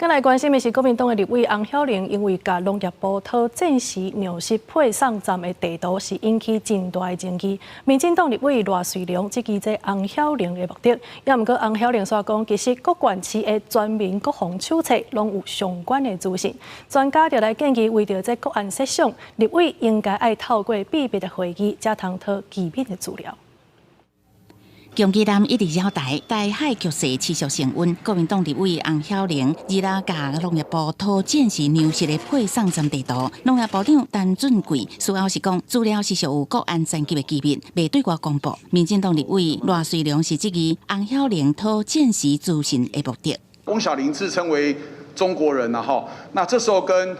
再來關心的是國民黨的立委翁曉玲，因為共農業部討戰時糧食配送站的地圖，是引起真大的爭議。民進黨立委賴瑞隆質疑這翁曉玲的目的，也毋過翁曉玲煞講，其實各縣市的全民國防手冊攏有相關的資訊。專家就來建議，為著這國安設想，立委應該愛透過秘密的會議，才通討機密的資料。強擊艦一直繞台，台海局勢持續升溫。國民黨立委翁曉玲二日共農業部討戰時糧食的配送站地圖，農業部長陳俊貴事後是講，資料是屬有國安層級的機密，袂對外公布。民進黨立委賴瑞隆是質疑翁曉玲討戰時資訊的目的。翁曉玲自稱為中國人啦，哈，那這時候跟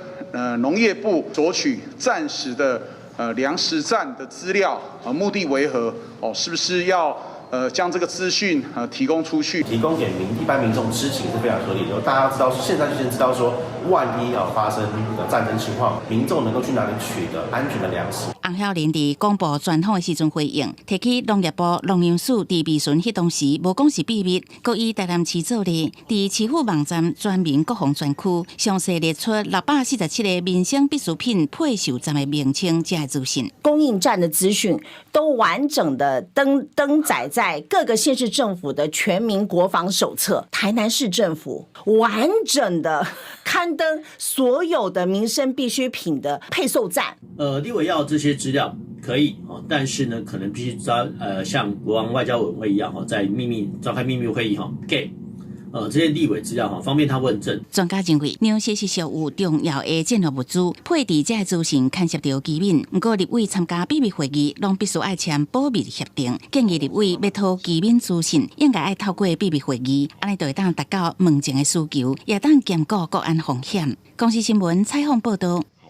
農業部索取戰時的糧食站的資料，目的為何？哦，是不是要將這個資訊提供出去，提供給一般民眾知情是非常合理的。大家知道，現在就先知道說，萬一要發生戰爭情況，民眾能夠去哪裡取得安全的糧食。翁曉玲佇廣播專訪的時陣回應，提起農業部農糧署佇備詢彼當時無講是秘密，閣以台南市做例，佇市府網站全民國防專區詳細列出647個民生必需品配售站的名稱，這資訊。供應站的資訊都完整的登載在各個縣市政府的全民國防手冊，台南市政府完整的刊登所有的民生必需品的配送站。立委要這些資料可以哦，但是呢，可能必須像國防外交委員會一樣哈，在秘密召開秘密會議哈，給這些立委資料哈，方便他問證。專家認為，糧食是屬有重要的戰略物資，配置這資訊牽涉著機密。毋過立委參加秘密會議，攏必須愛簽保密協定。建議立委欲討機密資訊，應該愛透過秘密會議，按呢就會當達到問證的需求，也當兼顧國安風險。公視新聞採訪報導。